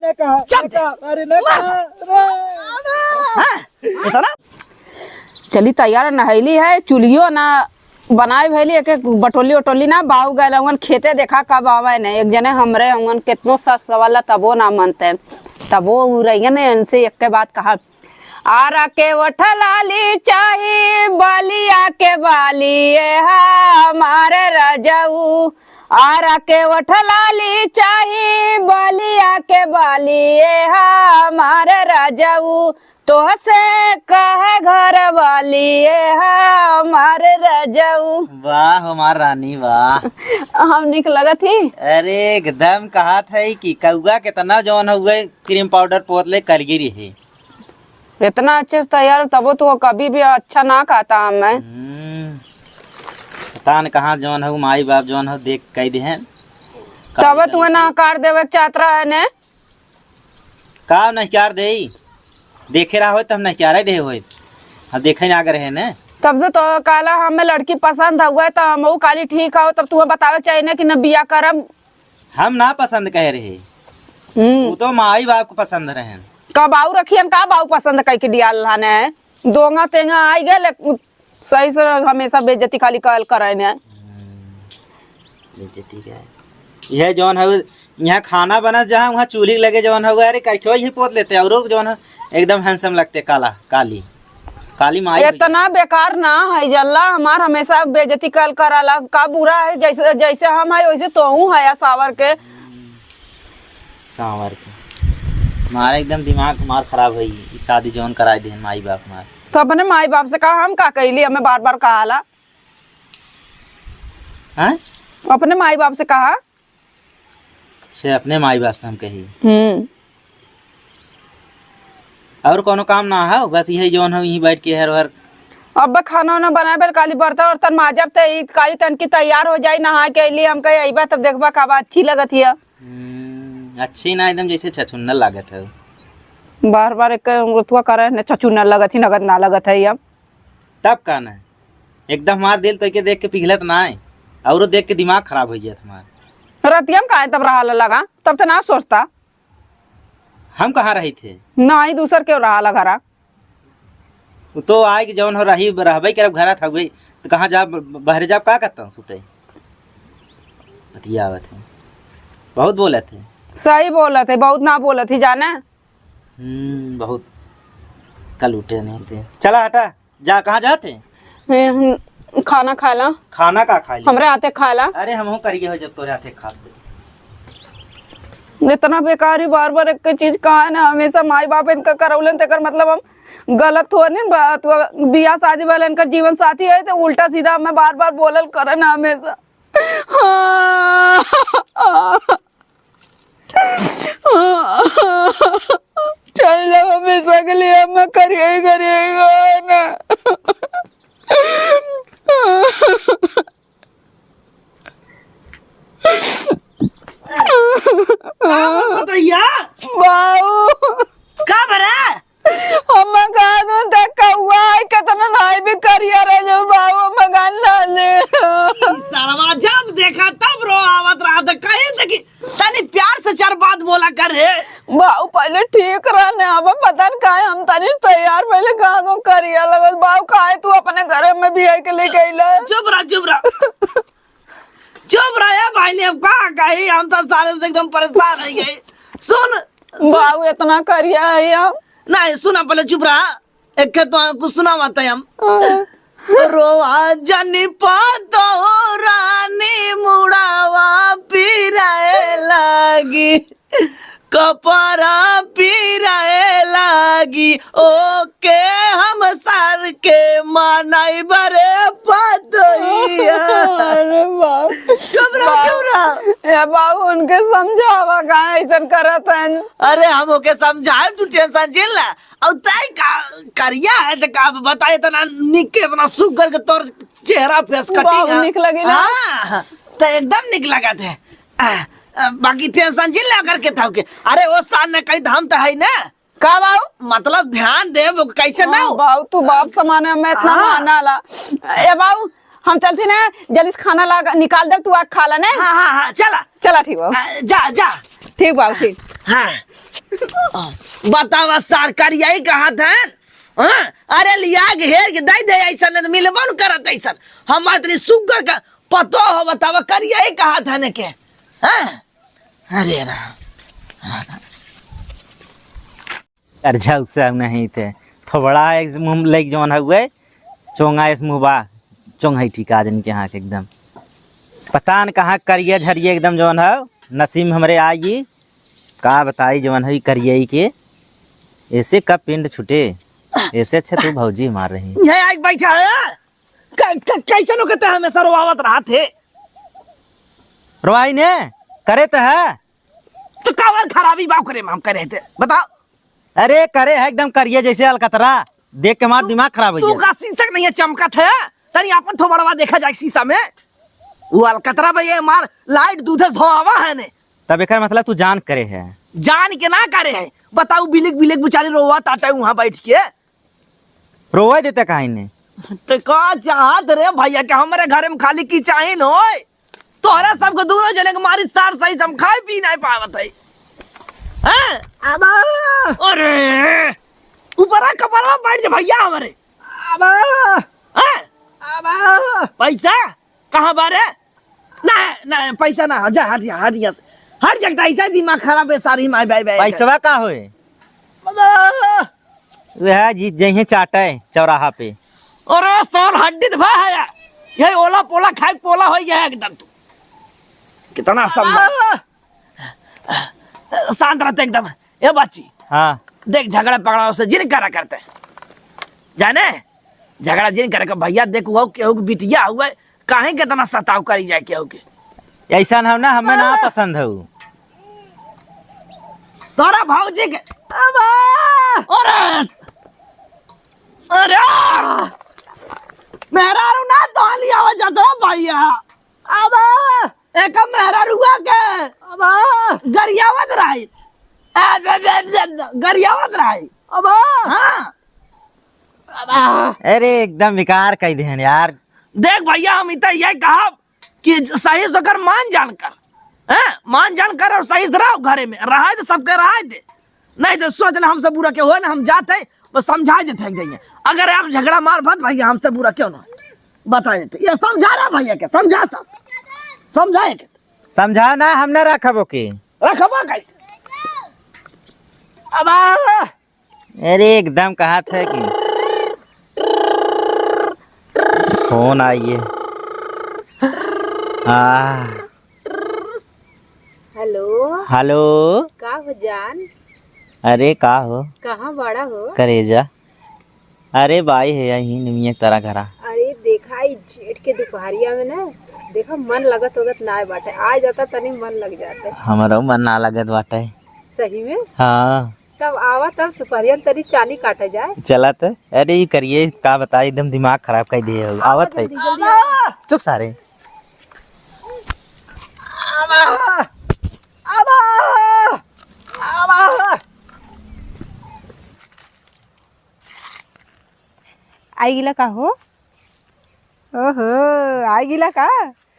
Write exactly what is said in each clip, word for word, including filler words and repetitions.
ना कहा, चुप ना कहा, अरे ना कहा, अरे। हाँ, इतना? चली तैयार नहैली है, चुल्हियो ना बनाए भैली, एक एक बटोली ओटोली ना, बाऊ गए रहुअन खेते, देखा कब आवे न। एक जने हमरे हुअन केतनो सस सवाला तबो ना मनते, तबो उ रहिए न, इनसे एक के बात कहा, आरा के ओठ लाली चाही, बलिया के बाली, ए हमार रजऊ। आरा के ओठ लाली चाही, बलिया के बाली, ए हमार रजऊ। तोहसे कहे घर वाली, ए हमार रजऊ। वाह हमार रानी, वाह। हम निक लगत ही? अरे एकदम कहत है कि कौआ केतना जौन हुए cream powder पोत ले कलगी रही। इतना अच्छे से तैयार, तबो तू कभी भी अच्छा ना कहता हमें। हम्म, पता न कहाँ जौन हो, माई बाप जौन हो, देख कह दे हैं। तबे तू नकार देवे के चाहत रहे ने। का नकार दे? देखे रहा होय त हम नकारे दे होय। हम देखे ना रहे ने। तब से तो काला हमें लड़की पसंद हुआ त हमहू काली ठीक हो, तब तू बतावे के चाहिए ना कि न बिया करब। हम ना पसंद कहे रहे। हम्म। वो तो माई बाप को पसंद रहे। का बाऊ रखियन, का बाऊ पसंद कह के दिया लाने? दोंगा तेंगा आई गए, ले-, सही से हमेशा बेइज्जती खाली कल करे ने। हम्म, बेइज्जती का है? यह जौन है, यहाँ खाना बनत जहाँ, वहाँ चूल्ही लगे जौन है, अरे करके वही पोत लेते, और जौन है, एकदम handsome लगते, काला, काली, काली माई हो इतना जाए। बेकार ना है जल्ला, हमार हमेशा बेइज्जती कल कराला, का बुरा है, जैसे, जैसे हम है वैसे तोहू है, या सावर के। सांवर के। हमारा एकदम दिमाग हमार खराब है, ई शादी जौन कराए देहन माई बाप हमार। तो अपने माई बाप से कहा, हम का कहली, हमें बार बार कहाला। हैं? अपने माई बाप से कहा। अच्छा, अपने माई बाप से हम कही। हम्म। और कोनो काम ना है, बस यही जौन है, यहीं बैठ के हर हर। अब खाना वाना बनाए, बल काली बर्तन वर्तन माजब, ते ई काली तन की तैयार हो जाई, नहा के अइली, हम कहे, "अइबा तब देखबा का बा, अच्छी लगत हिया।" हम्म, अच्छी ना, एकदम जैसे छछुन्नर लागत है। बार बार एक रतुआ करे ने, छछुन्नर लगत ही, नगद ना लगत है अब। तब का ना, एकदम हमार दिल तो के देख के पिघलत ना है, औरो देख के दिमाग खराब हो जात हमार। रतिया में काहे तब रहा लगा, तब तो ना सोचता। हम कहाँ रही थे? ना ही दूसर के रहा लगा रहा। उ तो आए कि जौन हो रही, रहबे करब घरा था, तो कहाँ जाब, ब-, बहरे जाब, का करता हूँ सुते? बतिया आवत है, बहुत बोलत है। सही बोलत है, बहुत ना बोलत ही जाने। हम्म, बहुत कल उठे नहीं थे। चला हटा, जा, कहाँ जाते? ए, हम खाना खाला। खाना का खाई ले? हमरे हाथे खाला। अरे, हमहू करिए हो जब तोरे हाथे खाते। इतना बेकार ही बार बार एक चीज कहा है ना, हमेशा माई बाप इनका करौलन, तेकर मतलब हम गलत हो नहीं बात। वो बियाह शादी वाला इनका जीवन साथी है, तो उल्टा सीधा हमें बार बार बोलल करे ना हमेशा। हाँ। चल जाओ, हमेशा के लिए हम करिए, करिए ना। का बात भैया? बाऊ। का बरा? हम मकान में तक कौआ है, कितना नाई भी करिया रह जाओ बाबू, मकान लाने। ई सालवा जब देखा तब रो आवत रहा था, कहीं देखी तनी प्यार से चार बात बोला कर रे। बाबू पहले ठीक रहने, अब पता न काहे हम तनी तैयार, पहले गानो करिया लगल। बाबू काहे तू अपने घर में भी है के ले गईला? चुप रह, चुप रह। चुप रह, ए भाई, ने अब का कही, हम तो सारे से एकदम परेशान हो गए। सुन। बाबू इतना करिया है हम। नहीं, सुना पहले, चुप रहा। एक तो कुछ सुनावत है हम। हाँ। रोआ जनी पातो रानी मुड़ावा पिराए लागी, कपरा पिराए लागी, ओके हम सर के मानाई बरे पतोहिया। अरे बाप। चुप रह, बाप। चुप रह। ए बाबू, उनके समझावा, काहे ऐसन करत हन? अरे हम ओके समझाए, तू tension जिन ला। और तय का करिया है तो का बताए, इतना निक, इतना सुगर के तोर चेहरा face cutting बाबू है। निक लगे ना। हाँ, तो एकदम निक लगत है। आ, आ, बाकी tension जिन ला करके था के। अरे वो सान ने कही धाम तो है ना। का बाबू? मतलब ध्यान दे, वो कैसे ना हाँ, हो? बाबू तू बाप समान है, मैं इतना हाँ। माना ला। ए बाबू, हम चलती ना, जल्दी से खाना ला, निकाल दे, तू आ खा ला ने। हाँ, हाँ, हाँ, चला। चला, ठीक बा। आ, जा, जा। ठीक बाबू, ठीक। हाँ। बतावा सार, करियाई कहाँ था? हाँ? अरे लिया के हेर के दे दे, ऐसा नहीं तो मिलबो न करत ऐसा। हमार तनी सुगर का पतो हो, बतावा करियाई कहाँ था ने के? हाँ? अरे राम। करझा उससे अब नहीं थे। थोबड़ा एक मुँह लग जौन हउए, चोंगा इस मुँह बा, चोंगा ही ठीक आज इनके हाँक एकदम। पता न कहाँ करिया झरिया एकदम जौन हउ, नसीब हमरे आई। का बताई जौन हउ करिया के, ऐसे कब पिंड छूटे, ऐसे अच्छा तू भौजी मार रही। यह आइक बैठा है, क-, क-, कैसन होके ते हमेशा रोवावत रहत है? रोवाई ने, करे ते है। तो कावर खराबी बाव करे में हम करे थे, बताओ। अरे करे है एकदम करिया जैसे अलकतरा, देख के हमार दिमाग खराब हो तू गया। का शीशक नहीं है चमकत है? तनी अपन थोबड़वा देखा जाए शीशा में। वो अलकतरा बा ये मार लाइट दूध धोआवा है ने। तब एकर मतलब तू जान करे है? जान के ना करे है, बताऊ बिलिक बिलिक बेचारी रोवा ताटे वहाँ बैठ के। रोवे देते काहे ने? तो का चाहत रे भैया कि हमरे घरे में खाली किचाइन होय? तोहरा सबके दूनो जने के मारी सार सही से हम खाए पी नहीं पावत है। हैं? अबा! अरे! ऊपर आ कपड़वा बैठ जा भैया हमरे। अबा! हैं? अबा! पैसा? कहाँ बारे? ना, ना, पैसा ना, जा, हट जा, हट जा से। हट जा, ऐसा दिमाग खराब है सारी माई बाई बाई। पैसवा का होए? अबा! वह जी जइहे चाटे चौराहा पे। अरे सार हड्डी दबा है यार। यही ओला पोला खाए पोला हो गया है एकदम तू। कितना संभल। शांत रहते एकदम। ए बच्ची। हाँ। देख झगड़ा पकड़ा उसे जिन करा करते। जाने? झगड़ा जिन करे का भैया देख वो केहू के बिटिया हुआ काहे के इतना सताव करी जाए केहू के। ऐसा ना हो ना, हमें ना पसंद हो। तोरा भौजी के। अबा! अरे! अरे! मेहरारू ना तो लियावा जात रहा भैया। अबा! एक मेहरारुआ के। अबा! गरियावत रही। आ, बे, बे, बे, बे, गरियावत रही। अबा! हाँ। अबा! अरे एकदम बेकार कह देहन यार। देख भैया हम इतना यही कहा कि सही से ओकर मान जान कर, हैं? मान जान कर और सही से रहो घरे में, रहाए दे सबके रहाए दे, नहीं तो सोच ले हमसे बुरा क्यों हो ना, हम जाते हैं, बस समझा देते हैं जाइए। अगर आप झगड़ा मार भात भैया हमसे बुरा क्यों ना बताए देते, ये समझा रहा भैया के, समझा सब, समझाए के। समझा ना, हम ना रखबो के। रखबो कैसे? अब आ, अरे एकदम कहा था कि फोन आइए। हाँ। हेलो। हेलो। का हो जान? अरे का हो? कहाँ बड़ा हो? करेजा। अरे बाई है यही निमिया तारा घरा। अरे देखा ई जेठ के दुपहरिया में ना, देखा मन लगत होगत ना बाटे, आ जाता तनी मन लग जाते। हमारो मन ना लगत बाटे। सही में? हाँ। तब आवा, तब सुपहरिया में तनी चानी काटा जाए। चला त। अरे, ई करिए का बताई, एकदम दिमाग खराब कर दिए हो। आवत है। जल्दी, जल्दी। चुप सारे। आवा, आवा, आवा। आई गिला का हो? ओहो, आई गिला का?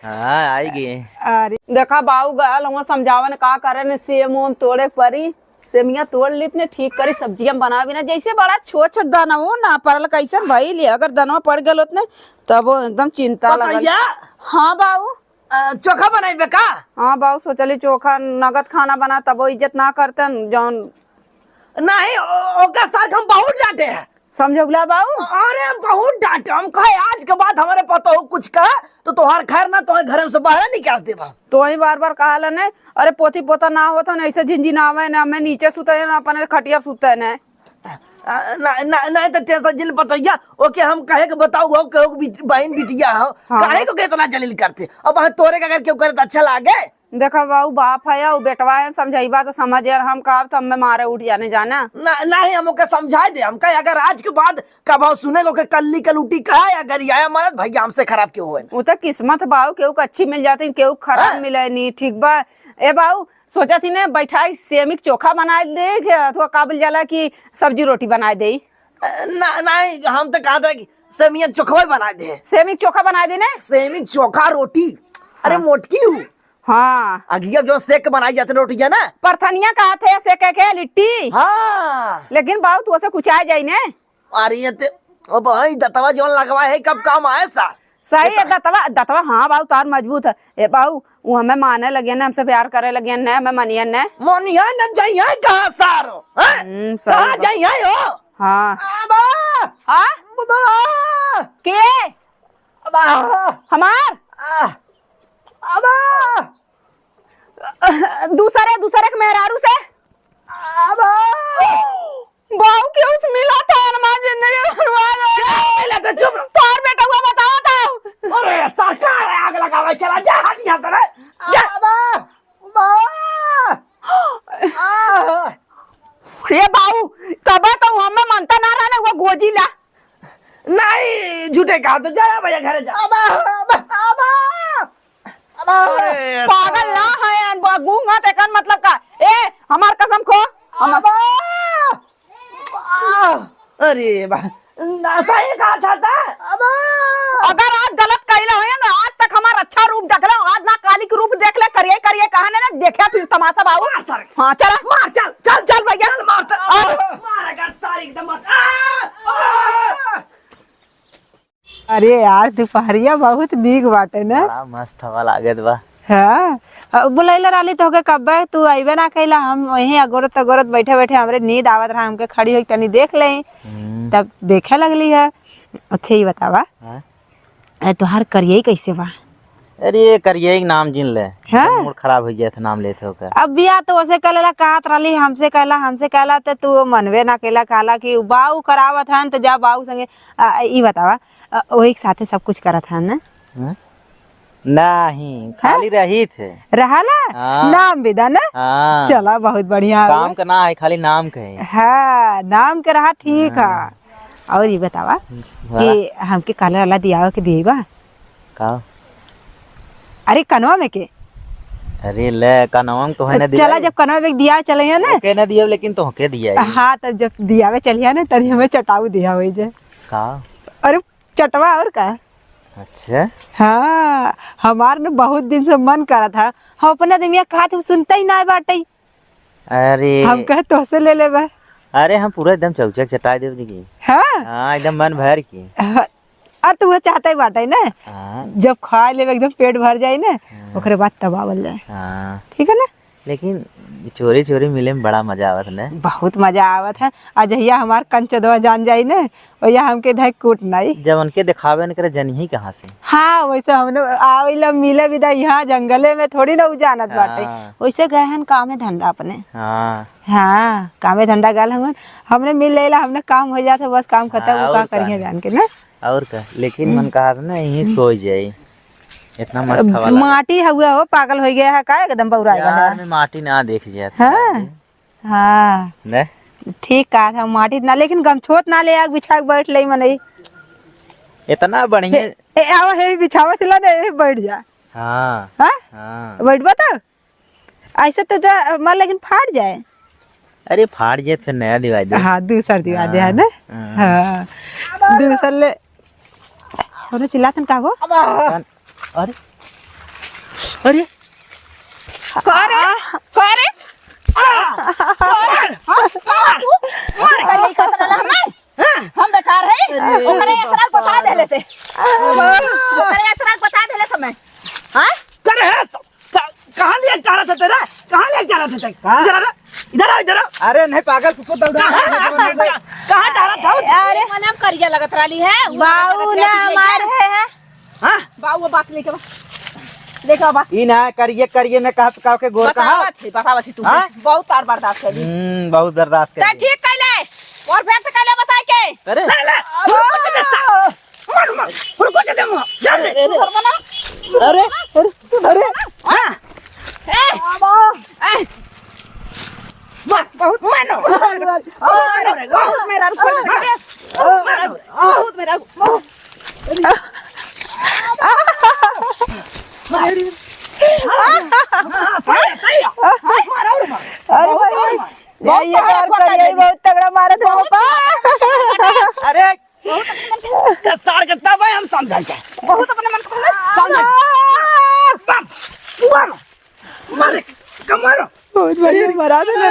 हाँ, आई गए। अरे, देखा बाऊ गयल, हम समझावन का करे ने, सेम ओम तोड़े के परी, सेमिया तोड़ ली ने, ठीक करी, सब्जिया में बना बिना, जैसे बड़ा छोट छोट दाना हो ना परल, कैसन भइल, अगर दनवा पड़ गल होत ने, तब वो एकदम चिंता लगल। पतैया? हाँ बाऊ। अ, चोखा बनाइबे का? हाँ बाऊ, सोचली चोखा नगद खाना बना, तब वो इज्जत ना करतन, जौन नहीं, ओ-, ओकर साथ हम बहुत डांटे हैं। समझौला बाऊ? अरे, बहुत डांटे। हम कहे, "आज के बाद हमारे पतोह कुछ कहे, तो तोहार खैर ना, तोहार घर में से बाहर निकाल देबा।" तो वही बार बार कहा लने, "अरे, पोती पोता ना होत हन, ऐसे झिनझिनावे न, हमें नीचे सुते न, अपने खटिया सुते न।" अ, ना, ना, ना, तो तेसा जिन पतोहिया, ओके हम कहे के बताऊ, हो, केहू के बिट-, बहिन बिटिया हो, हाँ। काहे को के इतना जलील करते? अब हम तोरे के अगर केहू करे तो अच्छा लागे? देखा बाऊ, बाप है, उ बेटवा है, समझाइबा तो समझ यार, हम कहब तो हमें मारे उठ जाने जाना। ना, नहीं, हम ओके समझाए दे, हम कहे अगर आज के बाद कब सुने ओके कल्ली कलूटी कहा या गरियाया मरत, भैया हमसे खराब क्यों होए? उ तो किस्मत बाऊ, केहू के अच्छी मिल जाती, केहू के खराब हाँ। मिले नी, ठीक बा? ए बाऊ, सोचा थी ने बैठा सेमी के चोखा बनाए दे, के अथवा काबुल जाला कि सब्जी रोटी बनाए दे? ना, नहीं, हम तो कहा था कि सेमिया चोखा बनाए दे। सेमी के चोखा बनाए दे ने? सेमी के चोखा रोटी? अरे हाँ। मोटकी हूँ। हाँ। अगिया जो सेक के बनाई जाते रोटी है ना। परथनिया कहत है सेके के लिट्टी। हाँ। लेकिन बाऊ तू ओसे कुचाय जाई ने। अरे ये ते, ओ भाई दतवा जौन लगवा है कब काम आए सार? सही है, दतवा, दतवा, हाँ बाऊ, तार मजबूत है। ए बाऊ, वो हमें माने लगे ने, हमसे प्यार करे लगे ने, हमें मानिए ने। मानिए न जाइए कहाँ सारो? हैं? हम्म, सही कहाँ बात। जाइए हो? हाँ। अबा! हाँ? अबा! के? अबा! हमार? आ! अबा! दूसरे, दूसरे के मेहरारू से? अबा! बाऊ के उस मिला था, हनुमान जिंदगी बर्बाद हो गई। मिला था, चुप रहो। तार बेटा हुआ बतावा था। अरे, सरकार है, आग लगावे, चला जा, हट यहाँ से रे। जा। अबा! अबा! आ! ये बाऊ, तबे तो हमें मनता ना रहने, वो गोजी ला। नहीं, झूठे कहा तो जा भैया, घरे जा। अबा! अबा! अबा! अबा! अरे, पागल ना है, अन-, गूंगा ते कन मतलब का? ए, हमार कसम खो। हम अबा! आ! अरे बा, ना सही कहा था ता। अबा! अगर आज गलत कइले होए ना, आज तक हमार अच्छा रूप देख ले, आज ना काली के रूप देख ले, करिए, करिए, कहा ने ना देखे फिर तमाशा बाबू। मार सर। हाँ, चला। मार, चल, चल, चल भैया। चल, मार, चल। अरे। मार, अगर सारी एकदम मार। आ! आ! अरे यार, दुपहरिया बहुत नीक बाटे ना। बड़ा मस्त हवा लागत बा। हाँ, अ, बुलैले रहली तोहके कब्बे, तू अइबे ना कइला। हम वहीं अगोरत अगोरत बैठे बैठे हमरे नींद आवत रहा, हमके खड़ी होइके तनी देख लेई। हम्म। तब देखे लगली है। अच्छा, ई बतावा, हाँ? अरे, तोहार करियई कैसे बा? अरे, करियई के नाम जिन ले, हाँ? एकदम मूड खराब होइ जात है नाम लेत होकर। अब बिया तो ओसे कहला कहत रहली, हमसे कहला, हमसे कहला, त तू मनवे ना कइला, कहला कि बाऊ करावत हन, त जा बाऊ संगे। आ, ई बतावा, आ, ओही के साथे सब कुछ करत हन ना? हाँ? नहीं, हाँ? खाली रही थे। रहला? हाँ। नाम बिदा ना? हाँ। चला, बहुत बढ़िया काम हुआ। का ना है, खाली नाम के है। हाँ, नाम के रहा, ठीक है। हाँ। और ई बतावा बोला। कि हमके काला वाला दियावे के दिए बा? का? अरे, कनवा में के? अरे ले, कनवा में तो है ना चला, दिया। जब कनवा में दिया चले है ना? ओके ना दिया, लेकिन तो के दिया है। हाँ, तब जब दियावे चलिया ना, तनी हमें चटाऊ दिया होइ जाए। का? अरे, चटवा और का? अच्छा। हाँ, हमार न बहुत दिन से मन करत हा, हम अपने आदमिया कहत हम सुनते ही ना बाटे। अरे। हम कहे तोहसे ले लेबे। अरे, हम पूरा एकदम चौचक चटाई देब जी की। हाँ? हाँ, एकदम मन भर के। हाँ, आ तू वो चाहते ही बाटे ना। हाँ। जब खा लेबे एकदम पेट भर जाई ना, हाँ। ओकरे बाद तबावल जाए। हाँ। ठीक है ना? लेकिन चोरी चोरी मिले में बड़ा मजा आवत ने। बहुत मजा आवत है। आ जहिया हमार कंचदवा जान जाई ने, ओहिया हमके धै कूट नाई। जब उनके देखावे न करे, जनिही कहाँ से? हाँ, वैसे हमने आवेला मिले बिदा यहाँ जंगले में थोड़ी ना उ जानत बाटे। हाँ। वैसे गए हन कामे धंधा अपने। हाँ। हाँ, कामे धंधा गल हन, हमने मिल लेला, हमने काम हो जात है, बस काम खत्म, हाँ, उ का और का करिए नहीं। जान के ना। और का, लेकिन हम्म। मन कहा था ना, यहीं सोई जाई। इतना मस्त हवा लगा। माटी हुआ हो, पागल हो गया है का, एकदम बौराए गया यार, है। मैं माटी ना देख जात हाँ। है। हाँ। ने? ठीक कहा था, माटी ना, लेकिन गमछोत ना ले आग बिछा के बैठ ले मनई। इतना बढ़िया। ए, ए, आओ, हे बिछावा सिला दे, हे बैठ जा। हाँ। हाँ? हाँ। बैठबा तो? ऐसे तो जा, मार लेकिन फाट जाए। अरे फाट जाए, फिर नया दिवाई दे। हाँ, दूसर दिवाई दे, है ना? हाँ। हाँ। दूसर ले। कौनो चिल्लातन का हो? अरे, अरे। का रे? का रे? का रे? मार का नहीं करत रहला हमें? हम बेकार है? अरे। ओकरे असरा बता देले से। ओकरे असरा बता देले से मैं। हाँ? करे है सब। का-, कहाँ ले जा रहा था तेरा? कहाँ ले जा रहा था तेरा? कहाँ? इधर आ रे, इधर आ, इधर आ। अरे नहीं पागल, कुकुर दौड़ा। कहाँ, कहाँ, कहाँ जा रहा था? अरे, मने हम करिया लगत रहली है, उ बाऊ लगत रहली ना है। हमार है, है। हाँ? बाऊ वो बात लेके बा। लेके बा। ई ना करिए, करिए ना कहा, कहा के गोर कहा। बतावत है, बतावत है तू। हाँ? बहुत तार बर्दाश्त कर ली। हम्म, बहुत बर्दाश्त कर ली। ठीक कैले। और फिर से कैले बताए के? अरे। ले, ले। मार, मार, रुको, चले, मुआ, जा रे। अरे, अरे, अरे, अरे, हाँ। ए, ए, मार, बहुत मारो। मारो रे, बहुत मेरा रुको, मारो। बहुत मेरा, बहुत। मार। हाँ, सही है, सही है। मार और मार। अरे बहुत भाई, और मार। ये बहुत यार करिए, बहुत तगड़ा मारत है पापा। अरे, ये सार के तब हम समझाई के। बहुत अपने मन को समझाई। बम, बुआ में। मारे, कमारो। बहुत बढ़िया, मरा देना।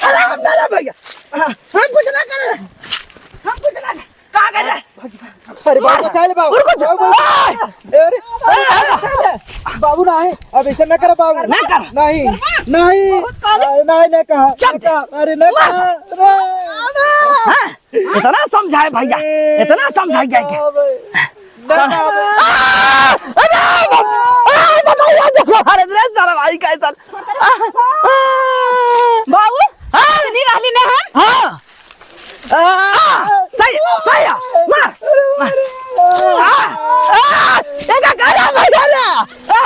अरे, हम ना भैया, हम कुछ ना करे, हम कुछ ना करे। कहाँ गए रे? अरे बाबू, बचा ले बाबू। और कुछ? बाबू, बाबू। ए, अरे, अरे, बाबू, नहीं, अब ऐसा ना करा बाबू। ना करा। नहीं, नहीं, बहुत काले। नहीं, नहीं, नहीं कहा, चुप। नहीं कहा, अरे, नहीं कहा, अरे। हाँ? इतना समझाए भैया, ए, इतना समझाए क्या? नहीं कहा भाई। नहीं कहा भाई। आ, अरे बाबू, आ, बताइए, देखो, अरे, रे सारा भाई कैसन। बाबू, हाँ? नहीं रहली ना हम? हाँ। आ, सही, सही है। मार, मार। आ, आ, देखा, करा, मार, करा। आ,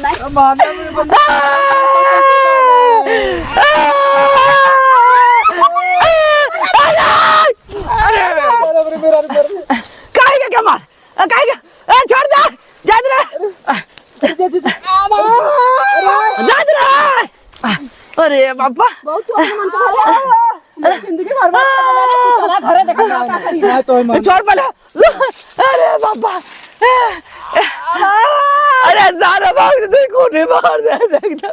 आ, मारना नहीं बंद। आ, आ, अरे, अरे, अरे, अरे, अरे। काहे के क्या मार? आ, काहे के? ए, छोड़ दे। जा दे रे। जा दे रे। अरे बापा। बहुत तू अपने मन को भर ले। जिंदगी भर बात कर ले, तू चला घरे, देखा का करी। ना तो मन। छोड़ पहले। अरे बापा। अरे सारा बाप देखो, नहीं मार दे, देख दे।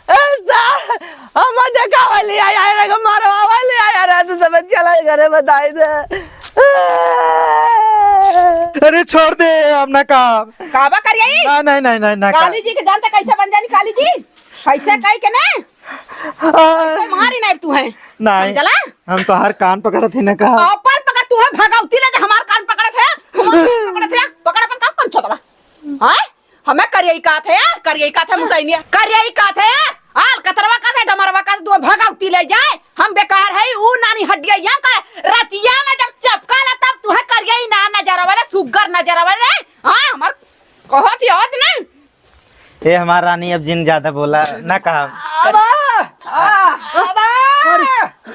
ऐसा, हम देखावा ले आया रे, मारवावा ले आया रे, तू सब चला घरे बताई दे। अरे छोड़ दे, हम ना काम। काबा करिए? ना, नहीं, नहीं, नहीं, ना काम। काली जी के जानते कैसे बन जानी काली जी? कैसे कही के ना? आ, कैसे मारी नहीं तू है? नहीं, समझला? हम तो हर कान पकड़त ही ना कहा। अपन पकड़, तू है भगवती ले, हमार कान पकड़त है, हमार कान पकड़त है, पकड़ अपन कान, कौन छोतवा? हाँ? हमें करियई कहत है, करियई कहत है, मुसैनिया, करियई कहत है, आल कतरवा कहत है, डमरवा कहत है, तू भगवती ले जाए, हम बेकार है, ऊ नानी हड्डिया, या कर, रतिया में जब चपका ला, तब तू है करियई ना नजर वाले, सुगर नजर वाले, हाँ, हमार कहत ही होत नहीं। ए हमार रानी, अब जिन ज्यादा बोला, ना कहा। अबा! आ, अबा!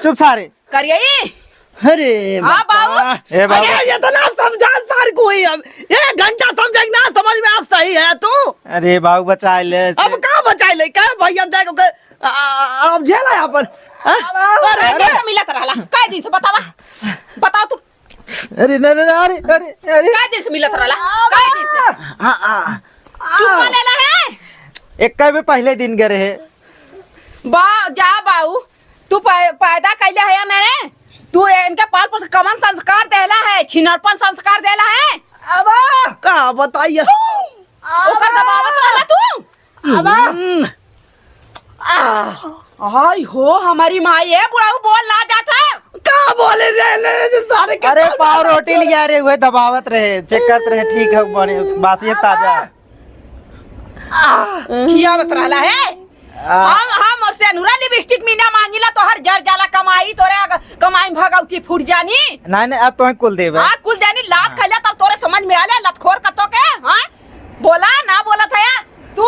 चुप सारे। करियई? अरे हाँ, बाबा। बाबू। ए बाबू। अरे, इतना समझा सार को ही हम। एक घंटा समझाएंगे ना, समझ में आप सही है तू? अरे बाबू, बचा ले। अब कहाँ बचा ले? क्या भैया, देखो के, आ, आ, अब झेला यहाँ पर। हाँ? अरे, अरे, कैसे मिलत रहला? कै दिन से बतावा? बताओ तू। अरे, नहीं, नहीं, अरे, अरे, अरे। कै दिन से मिलत रहला? कै दिन से? हाँ, हाँ। चुम्मा लेला है? एक कई बे पहले दिन गए रहे। बा, जा बाऊ, तू पै-, पैदा कैले है ना रे? तू इनके पाल पोस के कवन संस्कार देला है? छिनरपन संस्कार देला है? अब का बताइए? ओकर दबावत रहला तू? अब हम्म। आह, आई हो हमारी माई, ए बुढ़ऊ बोल ना जात है। का बोले रे, ले, ले, सारे के अरे का पाव बोले? रोटी लिया रे, वह दबावत रहे, चेक करत रहे, ठीक है, बड़े बासी है, ताजा। आह, खियावत रहला है। आह। हम, हम और सेनुरा लिपस्टिक मीना मांगिला, तोहर जर जाला कमाई, तोरे अग-, कमाई में भगौती फूट जानी। नहीं, नहीं, अब तोहे कुल देबे। हाँ, कुल देनी, लात हाँ। खैला तब तोरे समझ में आले, लतखोर कतो के, हाँ? बोला, ना बोलत है, तू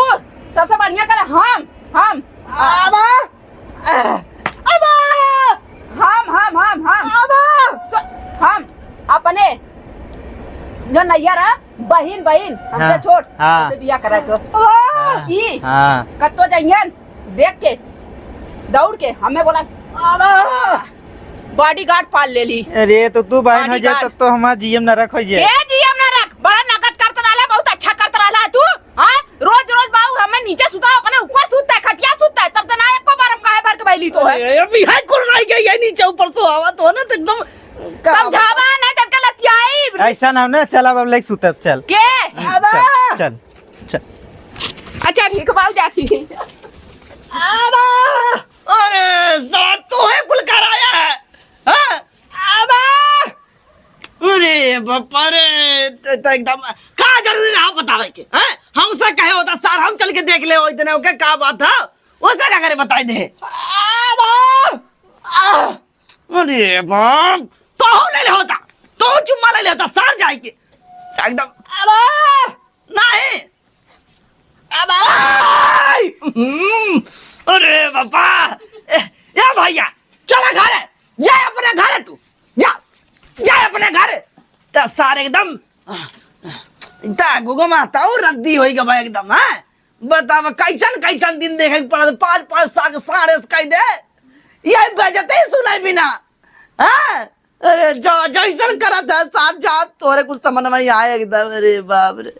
सबसे बढ़िया करे, हम, हम। आबा। आबा। हम, हम, हम, हम। आबा। तो हम अपने जो नैया रहा, बहिन, बहिन, हमसे हाँ, छोट, हाँ। हमसे बिया करा तो। हाँ, ई, हाँ। कत्तो जइहन, देख के, दौड़ के, हमें बोला, आबा। बॉडीगार्ड पाल लेली। अरे, तो तू बहिन हो जाए, बॉडीगार्ड। तब तो हमार जीएम नरक हो जाए। के जीएम नरक? बड़ा नकद करत रहला, बहुत अच्छा करत रहला तू। हाँ? रोज, रोज बाऊ हमें नीचे सुता, अपने ऊपर सुता है, खटिया सुता है, तब तो ना एको बार हम काहे भर के बैली तो है। अरे, अभी है कुल रह गई है नीचे ऊपर सोआवा तो है ना, तो एकदम समझावा ना, जब के लतियाई। ऐसा ना हो ना, चल अब, अब लेके सुतब, चल। के? चल, चल, चल। अच्छा, ठीक बाऊ जाती। आबा! अरे, सर, तू है कुल कराया है, हाँ? आबा! अरे बापा रे, त, त एकदम का जरूरी रहा बतावे के, हैं? हमसे कहे होता सर, हम चल के देख ले इतने ओके का बात है, उसे का करे बताई दे। आ, बा-, आ, अरे बाप, तो ले ले होता, तो चुम्मा ले ले होता सर जाए के एकदम। आ, बा-, नहीं। अब आई! हम्म, अरे बापा! ए, ए भैया, चला घरे, जा अपने घरे तू, जा, जा अपने घरे। त सारे एकदम, त गुगो माता और रद्दी होई गवा एकदम, हैं? बतावा, कैसन कैसन दिन देखे के पड़त, पाँच पाँच साल के साढ़े से कह दे, यही बेइज्जती सुने बिना। हाँ? अरे जा, जैसन करत है साथ जा, तोरे कुछ समझ में आए एकदम। अरे बाप रे।